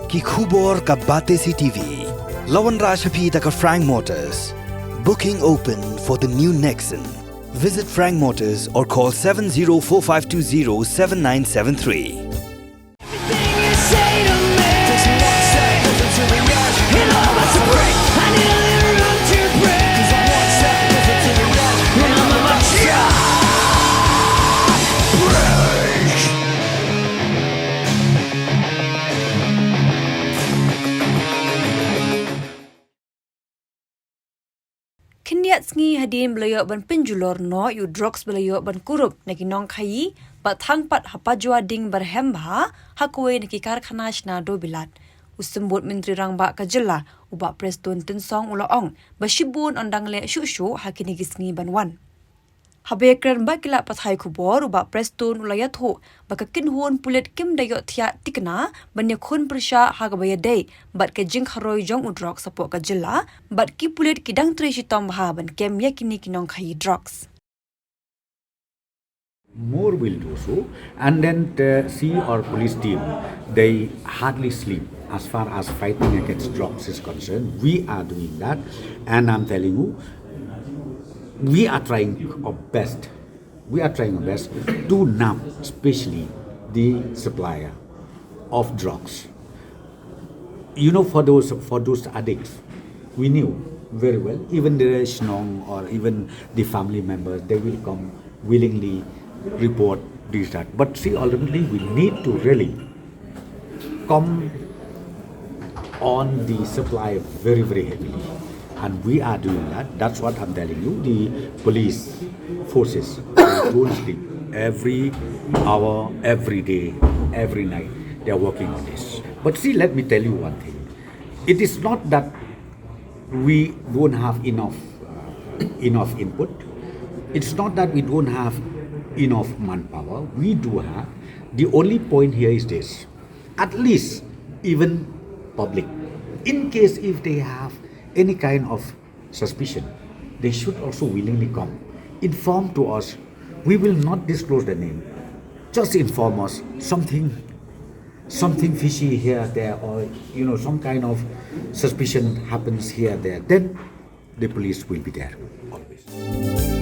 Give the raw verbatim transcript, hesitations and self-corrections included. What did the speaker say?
Ki khubor ka Batesi TV. La wanrah sha phi da ka Frank Motors. Booking open for the new Nexon. Visit Frank Motors or call seven zero four five two zero seven nine seven three. Khyndiat sngi hadien ba la ïoh ban pynjulor noh ïa u drugs ba la ïoh ban kurup na ki nongkhaïi, bad thang pat ha Pajua Ding Barhem Bha, ha kawei na ki karkhana shna dewbilat, u Symbud Myntri Rangbah ka jylla, u Bah Prestone Tynsong, u la ong ba shibun yn dang leh shuh shuh ha kine ki sngi ban wan. Haba ïakren bad ki lad pathai khubor, u Bah Prestone u la ïathuh ba ka kynhun pulit kim da ïohthiah thikna ban ïakhun pyrshah ha kaba ïadei bad ka jingkharoi jong u drugs hapoh ka jylla, bad ki pulit ki dang trei shitom bha ban kem ïa kine ki nongkhaïi drugs. More will do so, and then, uh, see our police team, they hardly sleep as far as fighting against drugs is concerned. We are doing that, and I'm telling you, we are trying our best. We are trying our best to nab, especially the supplier of drugs. You know, for those, for those addicts, we knew very well. Even the shnong or even the family members, they will come willingly report this, that. But see, ultimately, we need to really come on the supply very, very heavily. And we are doing that. That's what I'm telling you. The police forces, they don't sleep. Every hour, every day, every night, they are working on this. But see, let me tell you one thing. It is not that we don't have enough, uh, enough input. It's not that we don't have enough manpower. We do have. The only point here is this. At least, even public, in case if they have any kind of suspicion, they should also willingly come, inform to us. We will not disclose the name. Just inform us something, something fishy here, there, or, you know, some kind of suspicion happens here, there. Then the police will be there always.